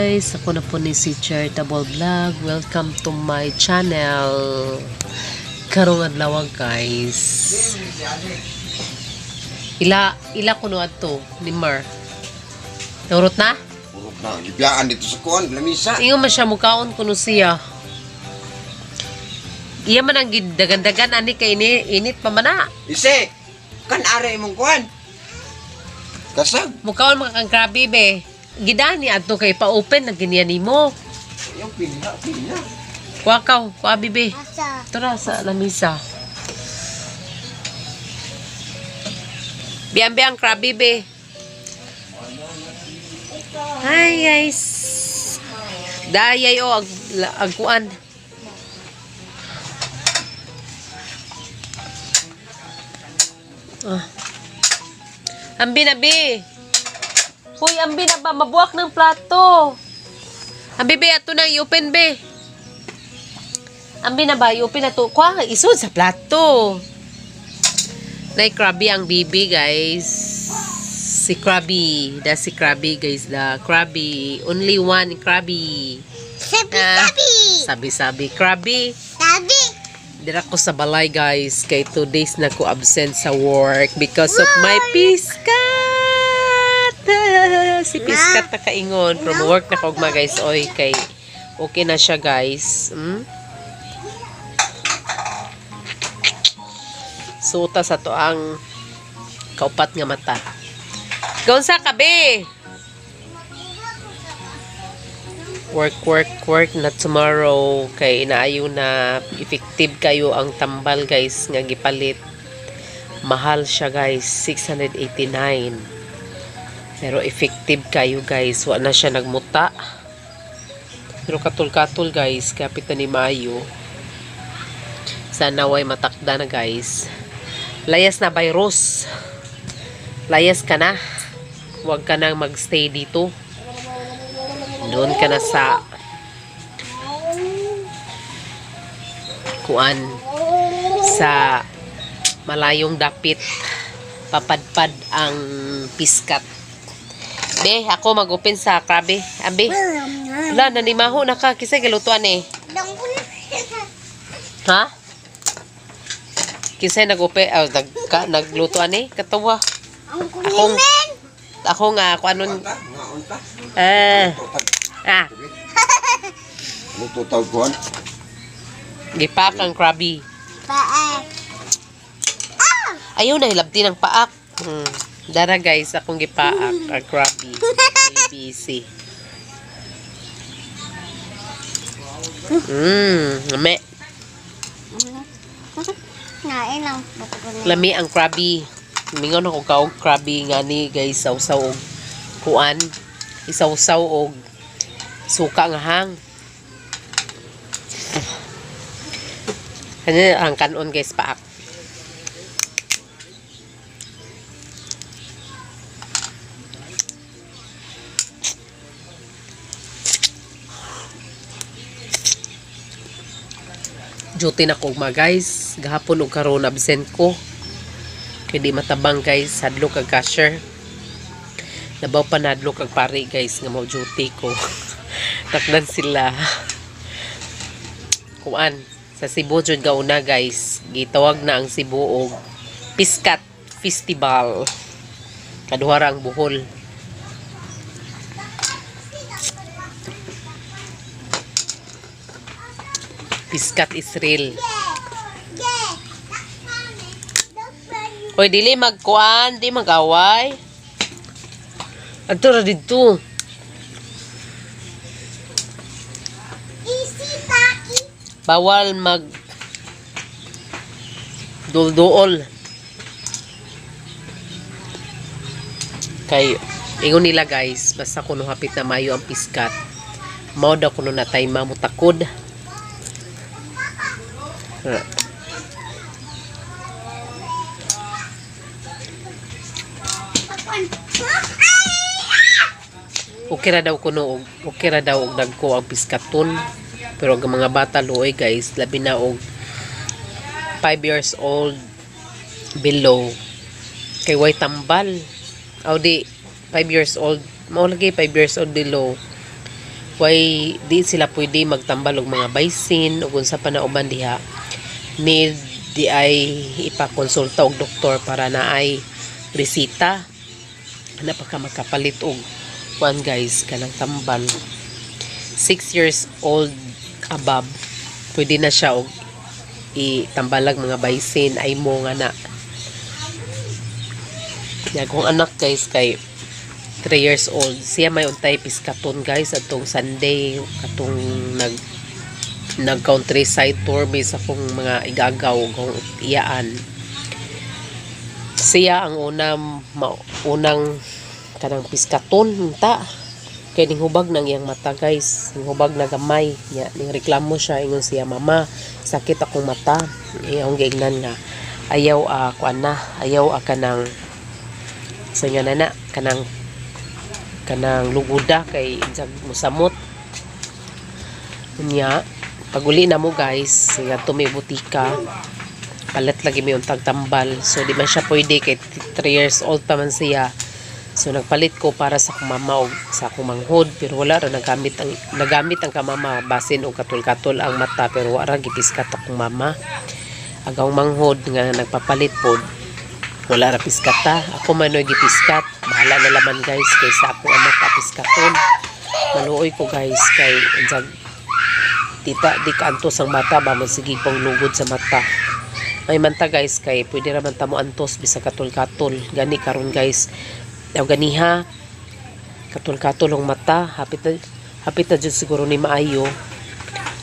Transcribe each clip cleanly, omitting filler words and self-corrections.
Guys! Ako na po ni si Charitable Vlog. Welcome to my channel. Karong adlaw, guys. Ila kuno adto ni Mar. Nurot na? Urot na, gibiyaan dito sa kuan, lamisa. Ingon man siya mukaon kuno siya. Iya man ang gidagandagan ani kay ini init pa man na. Ise, kan are imong kuan. Kasag. Mukaon mga kang krabi be. Gidani adto kay pa-open na ginyan nimo. Yung pila, pila. Kuha ka, kuha bibi. Tura sa lamisa. Bian bian krabi be. Hi guys. Dayay o ag, agkuan. Ah. Ambi na bi. Hoy, ambi na ba mabuak ng plato. Ambi be ato na i-open be. Ambi na ba? I-open na to. Kuha, isod sa plato. Nay Krabby ang bibi, guys. Si Krabby. Da si Krabby, guys. Da Krabby. Only one Krabby. Sabi, Ah. sabi. Sabi-sabi. Krabby. Sabi. Dira ko sa balay, guys. Kay 2 days na ko absent sa work because of my piskat. Si piskat na kaingon. From work na kogma, guys. Oy, kay okay na siya, guys. Suta sa to ang kaupat nga mata. Gonsa ka, be! Work, work, work na tomorrow kay inaayo na effective kayo ang tambal, guys, nga gipalit. Mahal siya, guys, 689. Pero effective kayo, guys, wa na siya nagmuta. Pero katul-katul, guys, kapit na ni Mayo. Sana way matakda na, guys. Layas na virus. Layas ka na. Huwag ka nang magstay dito. Doon ka na sa kuan sa malayong dapit, papadpad ang piskat. Be, ako mag-open sa krabi. Abi, wala, nanimaho na ka. Kisay galutuan eh. Ha? Kisay nag-open, oh, nag, ka, naglutuan eh. Katawa. Ang Akong, kulimen. ako nga, kung anong, Unta, nga unta. ah, Tutag. ah, Luto tag kuan. Gipak ang krabi. Paa. Ayaw na hilabti ng paak. Dara guys, akong gipaak ang krabi. ABC. Lami. Nain ang buko na. Lami ang krabi. Mingon ako kaog krabi nga ni guys, sausaw og kuan. Isawsaw og suka nga hang. Ano ang kanon guys, paak. Duty na ko ugma, guys. Gahapon og karon absent ko. Kay di matabang guys, hadlok ang cashier. Nabaw pa nadlok ang pari guys nga mo duty ko. Takdan sila. Kuan sa Cebu jud gauna guys. Gitawag na ang Cebu og Piskat Festival. Kaduha ra ang Bohol. Piskat is real. Hoy, dili magkuan, di magaway. Adto ra didto. Easy taki. Bawal mag dulduol. Kay ingon nila guys, basta kuno hapit na Mayo ang piskat. Mao daw kuno na tay mamutakod. Ah. Okay ra daw kuno og okay ra daw og dagko ang piskaton. Pero ang mga bata luoy guys, labi na og 5 years old below kay way tambal. Aw di 5 years old, mao lagi 5 years old below. Way di sila pwede magtambal og mga Visine ug unsa pa na uban diha. Need di ay ipakonsulta og doktor para naay resita na pa ka makapalit og kuan, guys, kanang tambal. 6 years old above, pwede na siya og itambalag mga Visine ay mo nga na. Ya, kung anak, guys, kay 3 years old siya, may untay piskaton, guys, atong Sunday katong nag nag countryside tour mi sa akong mga igagaw kung iyaan. Siya ang una unang kanang piskaton unta kay ning hubag nang iyang mata, guys, ning hubag na gamay nya. Ning reklamo siya, ingon siya, "Mama, sakit akong mata." Iyang giingnan nga ayaw kuan na, ayaw kanang sa nga nana kanang kanang luguda kay insag musamot. Unya paguli na mo, guys, nga mi butika, palit lagi mi untag tambal. So di man siya pwede kay 3 years old pa man siya. So nagpalit ko para sa akong mama og sa akong manghod, pero wala ra nagamit ang kamama basin og katul-katol ang mata, pero wala ra gipiskat akong mama. Agaw manghod nga nagpapalit pod, wala ra piskata. Ako man oy gipiskat. Bahala na laman, guys, kay sa akong anak kapiskaton. Maluoy ko, guys, kay unsag tita di ka antos ang mata ba man, sige pang lugod sa mata. May manta, guys, kay pwede ra man ta mo antos bisag katol-katol. Gani karon, guys, aw ganiha katol-katol ang mata, hapit na jud siguro ni maayo.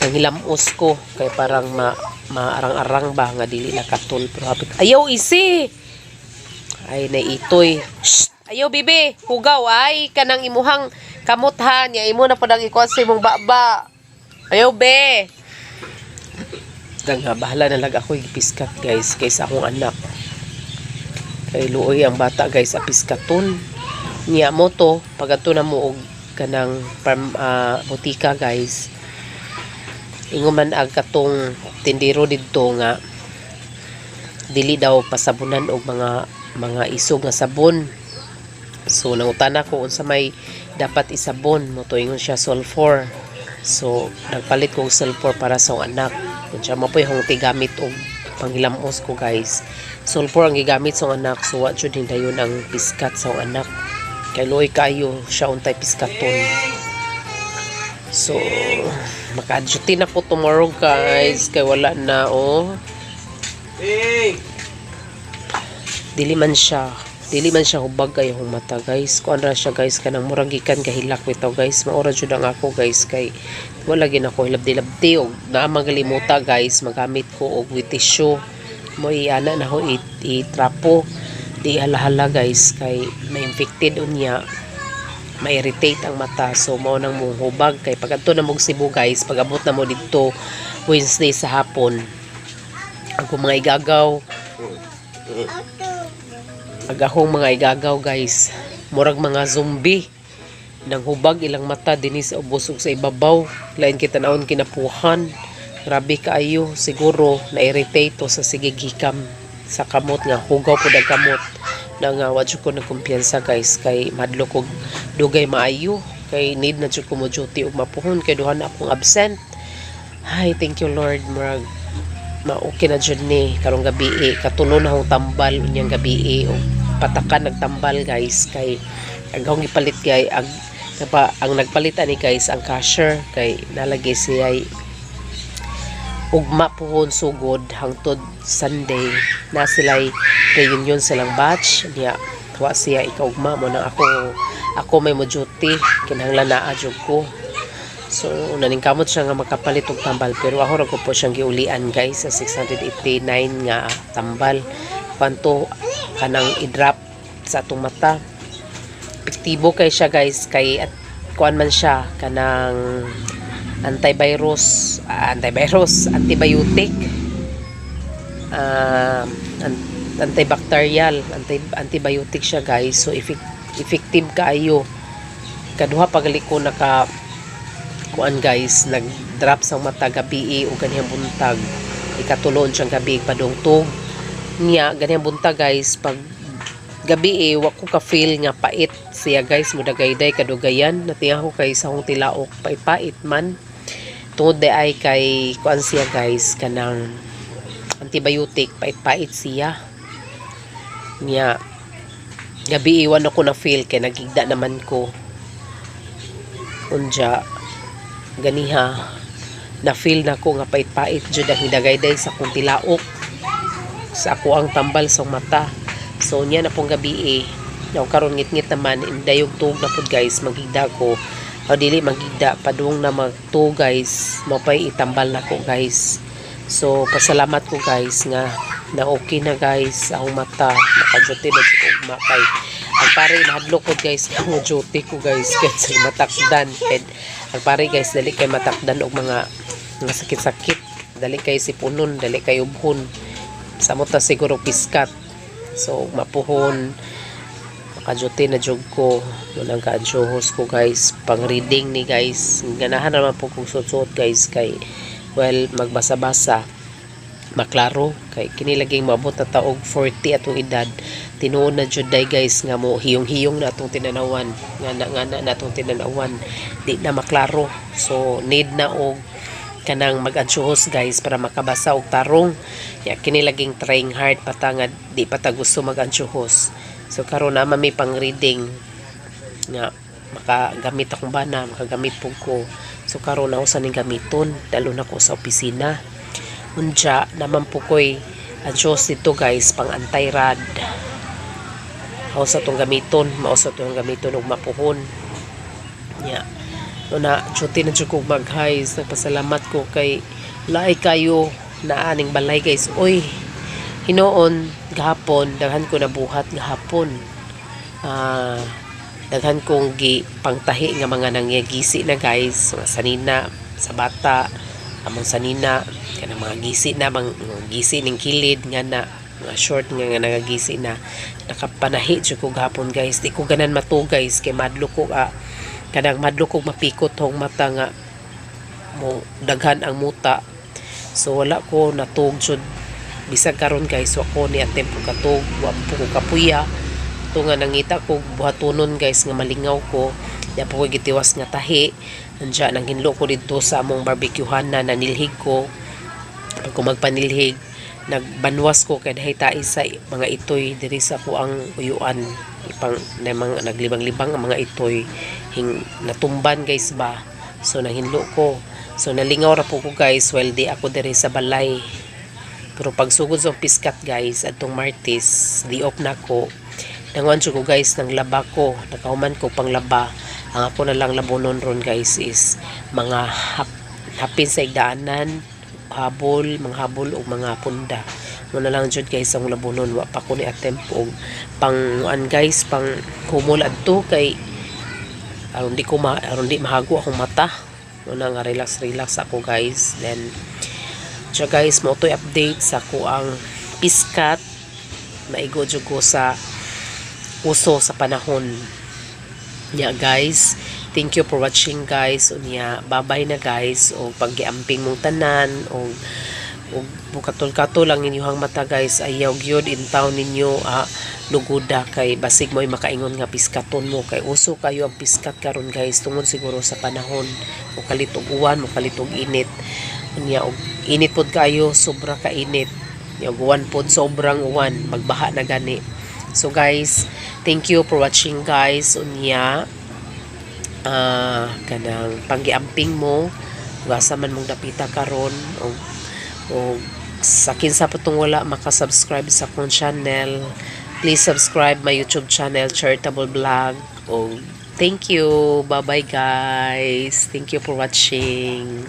Nangilamos ko kay parang ma maarang-arang ba nga dili na katol, pero hapit. Ayaw isi ay naitoy. Shh! Ayaw, bibi, hugaw ay kanang imuhang kamot ha niya, imo na pud ang ikuan sa imong baba. Ayaw, be. Nga bahala na lang ako ipiskat, guys, kaysa akong anak. Kay luoy ang bata, guys, apiskaton. Niya mo to, pag ato na mo og kanang botika, guys. Ingon man ag katong tindero didto nga dili daw pasabunan og mga isog nga sabon. So nangutana ko unsa may dapat isabon mo to, ingon siya sulfur. So nagpalit ko og sulfur para sa akong anak. Kung siya mo po yung tigamit og panghilamos ko, guys. Sulfur ang gigamit sa akong anak, so wa jud hindayon ang piskat sa akong anak. Kay luoy kayo siya untay piskaton. So maka-duty na ko tomorrow, guys, kay wala na oh. Hey! Dili man siya hubag kay akong mata, guys. Kuan ra siya, guys, kanang murag gikan kahilak bitaw, guys. Maora jud ang ako, guys, kay wala gid ako hilabdi-labdi og naa magalimuta, guys, magamit ko og wet tissue mo, iana na ho itrapo, di halahala, guys, kay ma-infected unya, ma-irritate ang mata. So mao nang mong hubag kay pag adto na mong Cebu, guys, pag abot na mo didto Wednesday sa hapon, ang mga igagaw, ag akong mga igagaw, guys, murag mga zombie nang hubag ilang mata dinhi sa ubos ug sa ibabaw. Lain kita naon kinapuhan, grabe kaayo. Siguro na-irritate to sa sige hikam sa kamot nga hugaw pud ang kamot na. Nga wa jud ko nagkumpiyansa, guys, kay madlok og dugay maayo kay need na jud ko mo duty ug mapuhon kay duha na akong absent. Ay, thank you, Lord. Murag ma-okay na jud ni karong gabi eh. Katulo na akong tambal unyang gabi eh. Og patakan nagtambal, guys, kay ang akong gipalit kay ang napa, ang nagpalit ani, guys, ang cashier, kay nalagay siya ay ugma puhon sugod hangtod Sunday na sila'y reunion silang batch niya. Wa siya ikaugma mo nang ako may mo duty, kinahanglan naa jud ko. So naningkamot siya nga makapalit og tambal, pero ako ra ko po siyang giulian, guys, sa 689 nga tambal. Kwanto kanang i-drop sa atong mata. Epektibo kay siya, guys, kay at kuan man siya kanang antivirus, antivirus, antibiotic, antibacterial, antibiotic siya, guys. So effective kaayo. Kaduha pagali ko naka kuan, guys, nag-drop sa mata gabi o ganihang buntag. Ikatulon siyang gabi padungtog niya ganihang buntag, guys. Pag Gabi eh, wa ko ka feel nga pait siya, guys, mudagayday kadugayan. Natinga ko kay sa akong tilaok pait-pait man. Tungod di ay kay kuan siya, guys, kanang antibiotic, pait-pait siya. Nya gabi iwan ako na feel kay nagigda naman ko. Unja ganiha na feel na ko nga pait-pait jud ang hidagayday sa akong tilaok sa ako ang tambal sa mata. So niya na pong gabi eh. Now karon ngit-ngit naman, indayog tuog na pud, guys, magigda ko. O dili magigda, padung na magtuog, guys, mao pay itambal nako, guys. So pasalamat ko, guys, nga na okay na, guys, akong mata, maka-duty na jud ugma kay ang pare nahadlok ko, guys, mo duty ko, guys, kay sa matakdan kay ang pare, guys, dali kay matakdan og mga sakit-sakit, dali kay sipunon, dali kay ubhon, samot na siguro piskat. So mapuhon maka-duty na jud ko nang ka-ansyuhos ko, guys, pang reading ni, guys. Ganahan naman po kong suot, guys, kay well, magbasa-basa maklaro kay kini laging maabot na taog 40 atong edad, tinuod na jud day, guys, nga mo hiyong-hiyong na atong tinanawan nga na, na atong tinanawan di na maklaro. So need na og kanang mag-ansyuhos, guys, para makabasa og tarong. Ya kini laging trying hard pa ta nga di pa ta gusto mag-ansyuhos. So karon na may pang reading nga makagamit akong bana, makagamit pug ko. So karon ako sa ning gamiton dalo na ko sa opisina. Unja naman po ko'y ansyos dito, guys, pang anti-rad. Ako sa itong gamiton, mao sa itong gamiton og mapuhon. Ya una duty na jud ko mag-guys. Nagpasalamat ko kay laay kayo na aning balay, guys. Oy, hinuon gahapon daghan ko nabuhat gahapon. Ah, daghan kong gi pangtahi nga mga nangyagisi na, guys, mga sanina sa bata, among sanina, kanang mga gisi na mga gisi ning kilid nga na mga short nga nagagisi na. Nakapanahi jud ko gahapon, guys. Di ko ganan mato, guys, kay madlo ko, kanang madlo kog mapikot hong mata nga mo daghan ang muta. So wala ko natug jud. Bisag karon, guys, wa ko ni attempt og katug, wa po ko kapuya to nga nangita ko buhatonon, guys, nga malingaw ko. Di po ko gitiwas nga tahi. Anja nang hinlo ko didto sa among barbecuehan na nanilhig ko. Pag ko magpanilhig, nagbanwas ko kay dahi tai sa mga itoy diri sa kuang uyuan, ipang na mga naglibang-libang ang mga itoy, hing natumban, guys, ba. So nanghinlo ko. So nalingaw ra po ko, guys, while di ako diri sa balay. Pero pagsugod sa piskat, guys, adtong Martes, di off na ko. Nanguan ko, guys, ng laba ko. Nakahuman ko pang laba. Ang ako na lang labonon ron, guys, is mga hapin sa igdaanan, habol, mga habol o mga punda. Mo na lang jud, guys, ang labonon. Wa pa ko ni attempt og pang an, guys, pang humol adto kay aron di mahago akong mata. Mo na nga relax relax ako, guys. Then siya, guys, mo to'y update sa kuang piskat. Maigo jud ko sa uso sa panahon niya, guys. Thank you for watching, guys. Unya babay na, guys, o paggiamping mong tanan o bukatol-katol ang inyong mata, guys. Ayaw gyud in town ninyo luguda kay basig mo'y makaingon nga piskaton mo kay uso kayo ang piskat karon, guys, tungod siguro sa panahon, mo kalit og uwan, mo kalit og init. Unya og init pod kayo, sobra ka init. Unya og uwan pod, sobrang uwan, magbaha na gani. So guys, thank you for watching, guys. Unya kanang panggiamping mo gasa man mong dapita karon og sa kinsa pa tong wala maka-subscribe sa akong channel, please subscribe my YouTube channel, Charitable Vlog. Og thank you. Bye bye, guys. Thank you for watching.